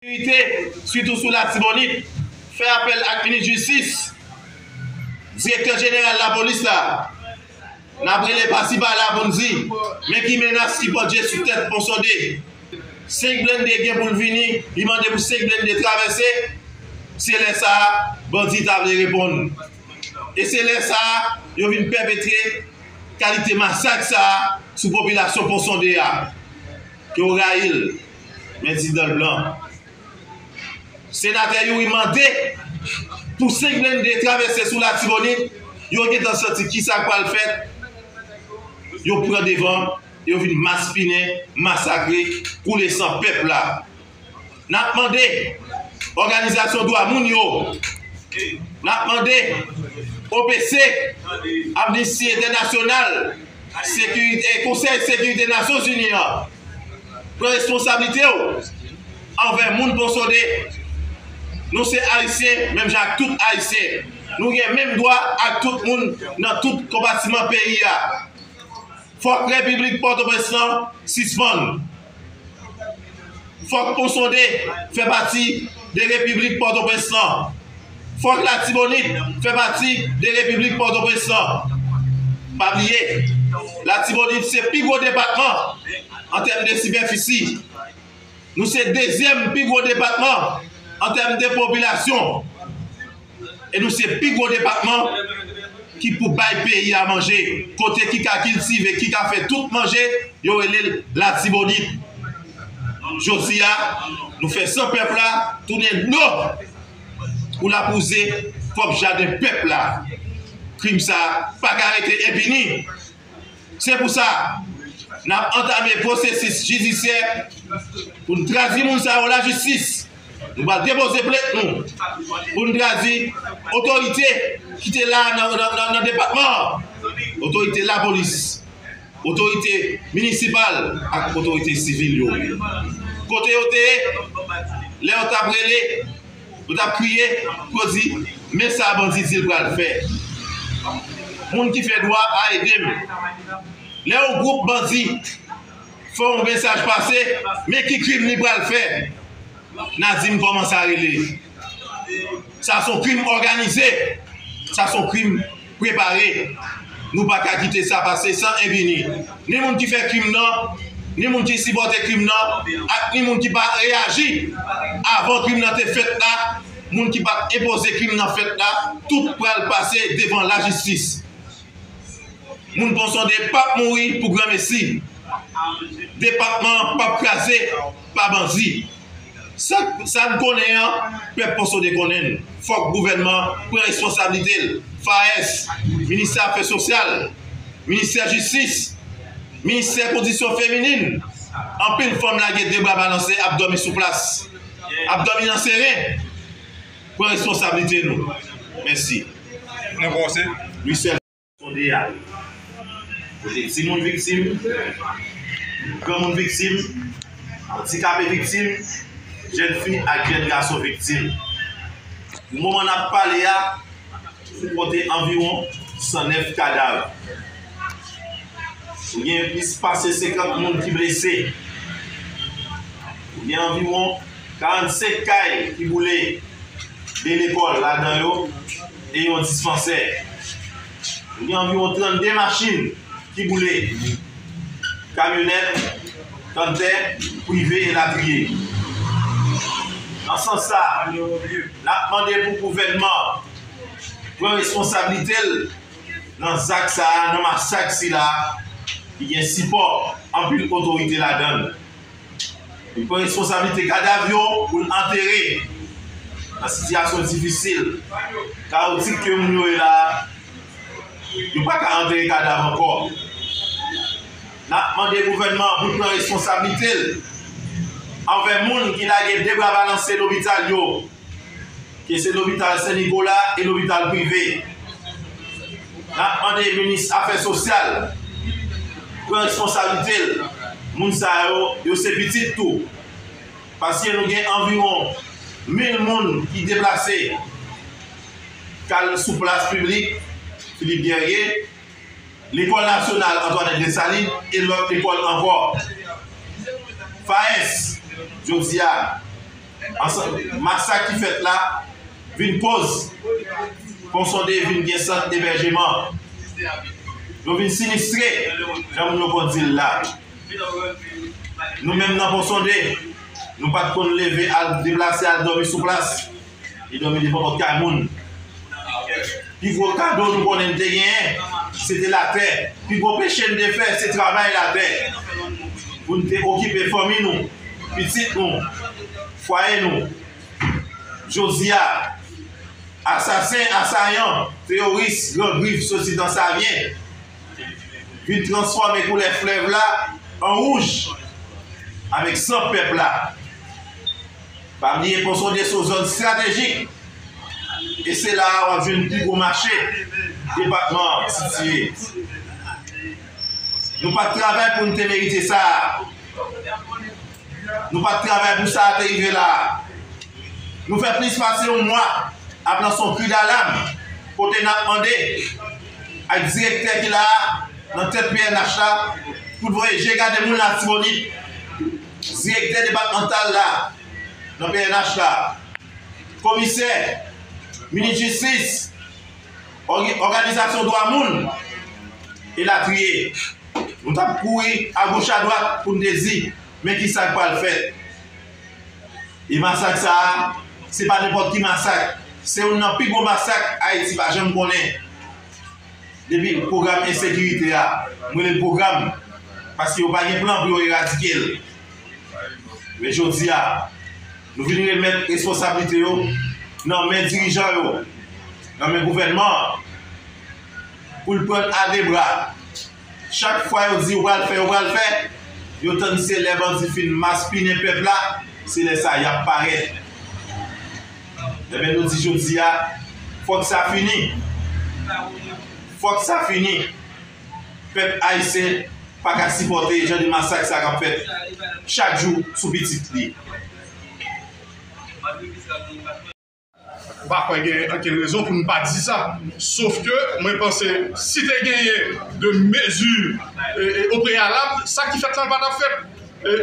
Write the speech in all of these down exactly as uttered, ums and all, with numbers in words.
Sekirite, sitou sou Latibonit, fè apèl ak minis jistis, direktè jeneral lapolis la. N ap rele pasi pala pou n di, men ki menas ki pandye sou tèt Ponsonde. Senk blende gen pou l vini, li mande pou senk blende travèse. Se lè sa a, bandi ta vle reponn. E se lè sa a, yo vin pèpetre kalite masak sa a sou popilasyon Ponsonde a. Ke w rayi l, men di dan l blan. Senatè Youri mande pou senk blende travèse sou Latibonit, yo gentan santi kisa k pral fèt, yo pran devan, yo vin maspinen, masakre, koule san pèp la. N ap mande òganizasyon dwa moun yo, n ap mande O P C, Amnisti Entènasyonal, Sekirite, Konsèy Sekirite Nasyonzini an, pran responsablite w anvè moun Ponsonde. Nou se Ayisyen, menm jan ak tout Ayisyen. Nou gen menm dwa ak tout moun nan tout konpatiman peyi a. Fòk Repiblik Pòtoprens lan sispann. Fòk Ponsonde fè pati de Repiblik Pòtoprens lan. Fòk Latibonit fè pati de Repiblik Pòtoprens lan. Pa bliye, Latibonit se pi gwo depatman an tèm de sipèfisi. Nou se dezyèm pi gwo depatman an tèm de popilasyon. E nou se pi gwo depatman ki pou bay peyi a manje, kote ki ka kiltive, ki ka fè tout manje, yo rele l Latibonit. Jodi a, nou fè san pèp la tounen dlo pou l ap wouze kòb jaden pèp la. Krim sa a pa ka rete enpini. Se pou sa, n ap antame pwosesis jidisyè pou n tradui moun sa yo lajistis. Nou pral depoze plent nou pou n tradui otorite ki te la nan, nan, nan, nan depatman an, otorite lapolis, otorite minisipal ak otorite sivil yo. Kote yo te ye, lè yo t ap rele, yo t ap kriye pou yo di, men sa bandi di l pral fè. Moun ki fè dwa a ede m. Lè yon gwoup bandi fè yon mesaj pase, men ki krim li pral fè. N a di m kòman sa rele. Sa se yon krim òganize. Sa se yon krim prepare. Nou pa ka kite sa pase san enpini. Ni moun ki fè krim nan, ni moun ki sipòte krim nan, ak ni moun ki pa reyaji avan krim nan te fèt la, moun ki pa t enpoze krim nan fèt la, tout pral pase devan lajistis. Moun Ponsonde p ap mouri pou granmesi. Depatman an p ap kraze pa bandi. Sa, sa n konnen an, pèp Ponsonde konnen l. Fòk gouvènman an pran responsablite l. FAES, Ministè Afè Sosyal, Ministè Jistis, Ministè Kondisyon Feminin. Anpil fanm lage de bra balanse, ap dòmi sou plas, ap dòmi nan seren. Pran responsablite nou. Mèsi. Louis Sèl. Sonde a, kote timoun viktim, granmoun viktim, andikape viktim, jèn fi ak jèn gason viktim. Pou moman n ap pale a, nou konte anviwon san nèf kadav. Nou gen plis pase senkant moun ki blese. Nou gen anviwon karannsenk kay ki boule, de lekòl ladan yo e yon dispansè. Nou gen anviwon trannde machin ki boule, kamyonèt, kanntè, prive elatriye. Nan sans sa, n ap mande pou gouvènman an pran responsablite l nan zak sa a, nan masak sila a, ki gen sipò anpil otorite ladan l. Li pran responsablite kadav yo pou l antere nan sitiyasyon difisil, kawotik ke moun yo ye la a. Yo pa ka antere kadav ankò. N ap mande gouvènman an pou l pran responsablite l anvè moun ki lage de bra balanse lopital yo, ke se lopital Sen Nikola e lopital prive. N ap mande minis afè sosyal pran responsablite l. Moun sa yo, yo se pitit tou. Paske nou gen anviwon mil moun ki deplase, k al sou plas piblik Philippe Guerrier, Lekòl Nasyonal Antoinette Dessalines e lòt lekòl ankò. FAES, jodi a, Ansanm, masak ki fèt la vin koz Pon Sonde vin gen sant ebèjeman. Nou vin sinistre, jan moun yo konn di l la. Nou menm nan Pon Sonde, nou pa t konn leve al deplase al dòmi sou plas. Li dòmi devan pòt kay moun. Pi gwo kado nou konnen n te genyen, se te latè. Pi gwo peche n te fè, se travay latè. Pou n te okipe fanmi nou, pitit nou, fwaye nou. Jodi a, asasen, asayan, teyoris, gran grif soti nan Savyen vin transfòme koulè flèv la an wouj avèk san pèp la. Pa bliye Pon Sonde se yon zòn estratejik. E se la a w ap jwenn pi gwo mache depatman an sitiye. Nou pa t travay pou n te merite sa a. Nou pa t travay pou sa a te rive la a. Nou fè plis pase yon mwa ap lanse yon kri dalam kote n ap mande ak direktè ki la a nan tèt P N H la pou l voye je gade moun Latibonit, direktè depatmantal la nan P N H la, komisè, minis jistis, ògi- òganizasyon dwa moun, elatriye. Nou t ap kouri agoch adwat pou n te di, men ki sa k pral fèt. E masak sa a, se pa nenpòt ki masak. Se youn nan pi gwo masak Ayiti pa janm konnen. Depi pwogram ensekirite a, m rele l pwogram, paske yo pa gen plan pou yo eradike l. Men jodi a, nou vin remèt responsablite yo nan men dirijan yo, nan men gouvènman an, pou l pran l a de bra. Chak fwa yo di yo pral fè, yo pral fè, yo tann se lè bandi fin maspinen pèp la, se lè sa y ap parèt. Ebyen, nou di jodi a, fòk sa fini. Fòk sa fini. Pèp ayisyen pa ka sipòte jan de masak sa k ap fèt chak jou sou pitit li. M pa kwè gen ankenn rezon pou n pa di sa. Sof ke mwen panse si te genyen de mezi o preyalab, sa ki fèt lan pa t ap fèt.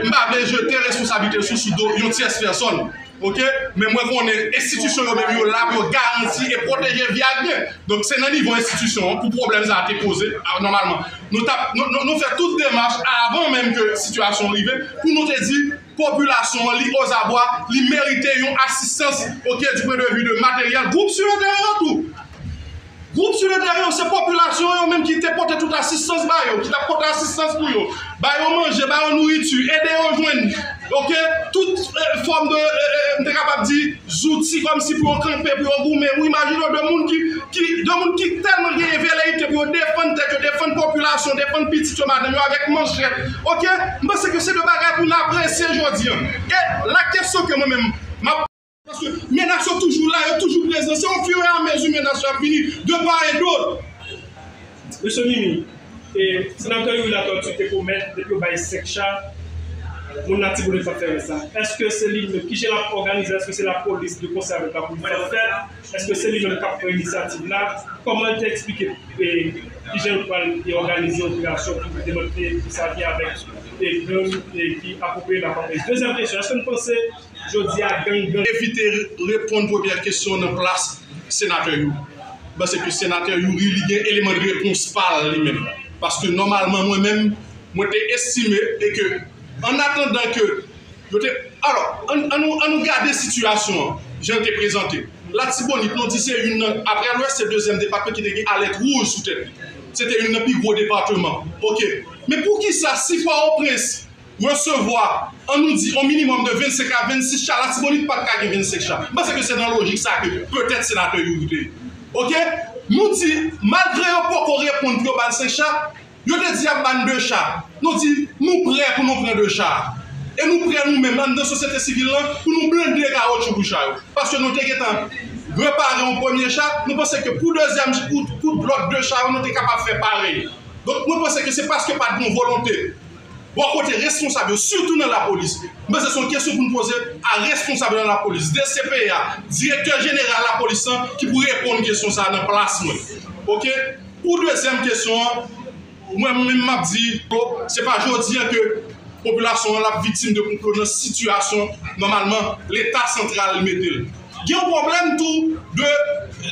M pa vle jete responsablite sou sou do yon tyès pèsòn. Oke? Men mwen konnen enstitisyon yo menm yo la pou yo garanti e pwoteje vi ak byen. Donk se nan nivo enstitisyon an pou pwoblèm sa a te poze nòmalman. Nou t ap nou fè tout demach avan menm ke sitiyasyon an rive pou nou te di popilasyon an li ozabwa, li merite yon asistans oke du point de vue de materyèl, gwoup sur le terrain yo tou. Gwoup sur le terrain yo se popilasyon an yo menm ki te pote tout asistans ba yo, ki t ap pote asistans pou yo, ba yo manje, ba yo nouriti, ede yo jwenn oke tout fòm de m te kapab di zouti kòmsi pou yo kanpe, pou yo goumen. Ou imajine w de moun ki ki de moun ki tèlman genyen veleyite pou yo defann tèt yo, defann popilasyon, defann pitit yo, madanm yo avèk manchèt. Oke? M panse ke se de bagay pou n apresye jodi an. E la kesyon ke mwen menm m ap. Paske menas yo toujou la, yo toujou prezan. Se ofiramezi menas yo ap vini de part et d'autre. Mesye Mimi, e Senatè Youri Latortue te pwomèt depi yo bay senk cha, moun Latibonit p ap fè rès la. Èske se li menm? Kijan l ap òganize? Èske se lapolis de konsè avèk lapolis k ap fè l? Èske se li menm k ap pran inisyativ la? Kòman l te eksplike kijan l pral òganize operasyon pou demantle Savyen avèk gang ki apwopriye nan Pòtoprens? Dezyèm kesyon, èske n panse jodi a gang gang. Evite reponn premyè kesyon nan plas senatè Youri. M panse ke senatè Youri li gen eleman de repons pa l li menm. Paske nòmalman mwen menm, mwen te estime e ke an atandan ke yo te. Alò, ann ann nou ann nou gade sitiyasyon an, jan l te prezante. Latibonit, nou di se youn nan, apre Lwès, se dezyèm depatman ki te gen alèt wouj sou tèt li. Se te youn nan pi gwo depatman. Oke. Men poukisa si Pòtoprens resevwa, ann nou di, yon minimòm de vennsenk a vennsis cha, Latibonit pa t ka gen vennsenk cha. M panse ke se nan lojik sa ke petèt senatè Youri te ye. Oke? Nou di, malgre yo poko reponn pou yo ba n senk cha, yo te di y ap ba n de cha. Nou di, nou prè pou nou pran de cha. E nou prè nou menm, anndan sosyete sivil lan, pou nou blende kawotchou pou cha yo. Paske nou te gentan repare yon premye cha, nou panse ke pou dezyèm, pou, pou lòt de cha yo, nou te kapab fè parèy. Donk, mwen panse ke se paske pa t gen yon volonte bò kote responsab yo, sitou nan lapolis. M panse se yon kesyon pou n poze a responsab nan lapolis, D C P A, direktè jeneral lapolis lan, ki pou reponn kesyon sa a nan plas mwen. Oke? Pou dezyèm kesyon an, mwen menm m ap di, se pa jodi a ke Popilasyon an l ap viktim de konplo nan sitiyasyon nòmalman Leta santral mete l. Gen yon pwoblèm tou de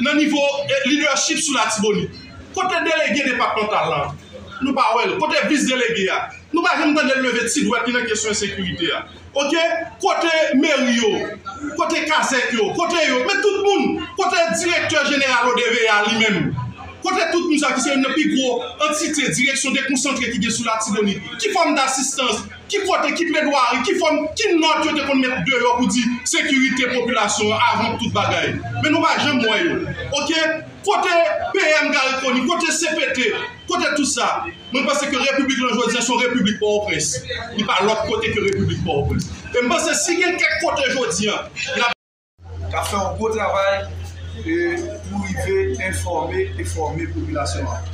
nan nivo eh, lidèchip sou Latibonit. Kote delege depatmantal la? Nou pa wè l. Kote vis delege a? Nou pa janm tande l leve ti dwèt li nan kesyon ensekirite a. Oke? Kote meri yo? Kote kazèk yo? Kote yo? Men tout moun. Kote direktè jeneral O D V A li menm? Kote tout moun sa ki se youn nan pi gwo antite direksyon dekonsantre ki gen sou Latibonit? Ki fòm dasistans? Ki kote? Ki pledwari? Ki fòm? Ki nòt yo te konn met deyò pou di sekirite popilasyon an avan tout bagay? Men nou pa janm wè yo. Oke? Kote P M Garry Conille? Kote C P T? Kote tout sa? Mwen panse ke repiblik lan jodi an se yon repiblik Pòtoprens. Li pa lòt kote ke repiblik Pòtoprens. E m panse si gen kèk kote jodi an, k ap fè yon gwo travay e pou rive enfòme e fòme popilasyon an.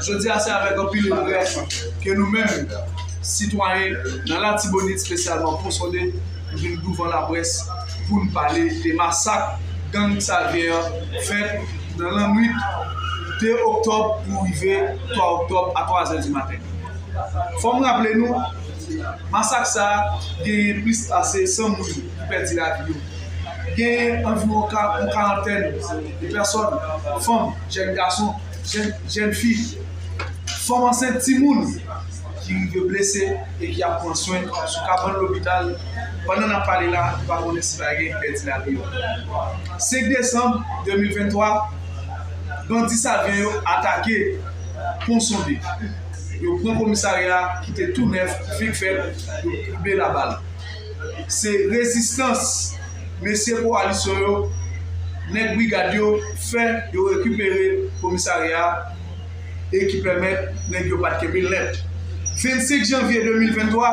Jodi a se avèk anpil regrè ke nou menm, sitwayen nan Latibonit, espesyalman Pon Sonde, nou vin douvan laprès pou n pale de masak gang Savyen an fèt nan lannwit de oktòb pou rive twa oktòb a twa zè di maten. Fò m raple nou, masak sa a genyen plis pase san moun ki pèdi lavi yo. Genyen anviwon ka- yon karantèn de pèsòn, fanm, jèn gason, jèn, jèn fi, fanm ansent, timoun ki rive blese e ki ap pran swen sou kabann lopital. Pandan n ap pale la, nou pa konnen si pa gen pèdi lavi yo. Senk desanm de mil venntwa, bandi Savyen yo atake Pon Sonde. Yo pran komisarya a ki te tou nèf, fenk fèt, yo koube labal. Se rezistans mesye kowalisyon yo, nèg brigad yo fè yo rekipere komisarya a e ki pèmèt nèg yo pa t kenbe l nèt. Vennsenk janvye de mil venntwa,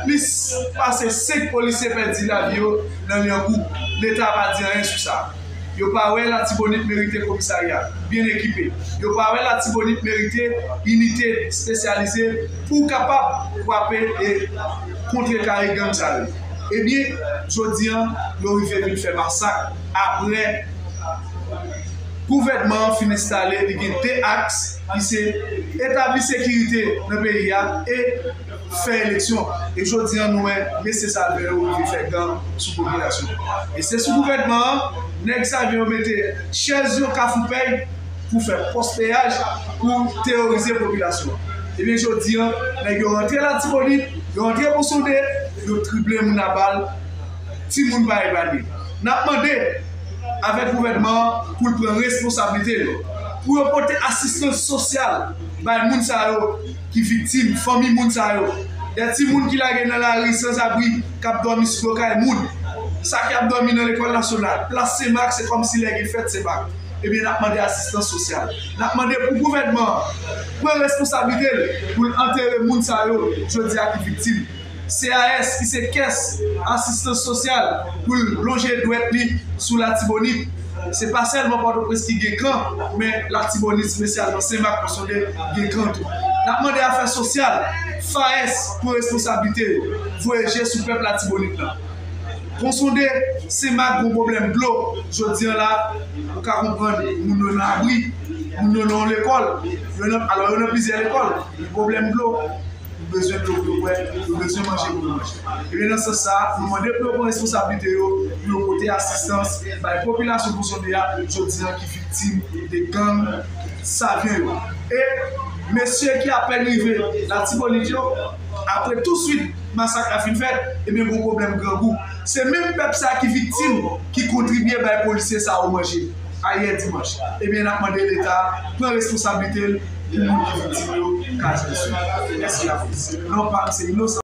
plis pase senk polisye pèdi lavi yo nan Lyankou. Leta pa di anyen sou sa. Yo pa wè Latibonit merite komisarya byen ekipe. Yo pa wè Latibonit merite inite espesyalize pou kapab kwape e kontrekare gang sa yo. Ebyen, jodi an, yo rive vin fè masak apre gouvènman an fin enstale, li gen de aks, ki se etabli sekirite nan peyi a e fè eleksyon. E jodi an, nou wè mesye Savyen yo rive fè gang sou popilasyon. E se sou gouvènman an, nèg Savyen yo mete chèz yo Kafou Pèy pou fè pòs peyaj pou teworize popilasyon an. Ebyen, jodi an, nèg yo rantre Latibonit, yo rantre Pon Sonde, yo trible moun a bal, timoun pa epanye. N ap mande avèk gouvènman an pou l pran responsablite l, pou yo pote asistans sosyal bay moun sa yo ki viktim, fanmi moun sa yo. De timoun ki lage nan lari sanzabri, k ap dòmi sou do kay moun. Sa k ap dòmi nan lekòl nasyonal, plas Senmak, se kòmsi lè gen fèt Senmak. Ebyen, n ap mande asistans sosyal. N ap mande pou gouvènman an pran responsablite l pou l antere moun sa yo jodi a ki viktim. C A S, ki se kès asistans sosyal, pou l lonje dwèt li sou Latibonit. Se pa sèlman Pòtoprens ki gen kan, men Latibonit, espesyalman Senmak, Pon Sonde, gen kan tou. N ap mande afè sosyal, F A S, pran responsablite yo, voye je sou pèp Latibonit lan. Pon Sonde, Senmak, gon pwoblèm dlo. Jodi an la, ou ka konprann, moun yo nan abri, moun yo nan yon lekòl, yo nan, alò yo nan plizyè lekòl, gen pwoblèm dlo. Yo bezwen dlo pou yo bwè, yo bezwen manje pou yo manje. Ebyen, nan sans sa a, nou mande pou yo pran responsablite yo, pou yo pote asistans bay popilasyon Pon Sonde a, jodi an ki viktim de gang Savyen yo. E mesye ki apèn rive Latibonit yo, apre touswit masak la fin fèt, ebyen, gon pwoblèm grangou. Se menm pèp sa a ki viktim, ki kontribye bay polisye sa yo manje ayè dimanch. Ebyen, n ap mande Leta pran responsablite l pou moun ki viktim yo ka jwenn swen. Mèsi akoz non pa m se Inosan.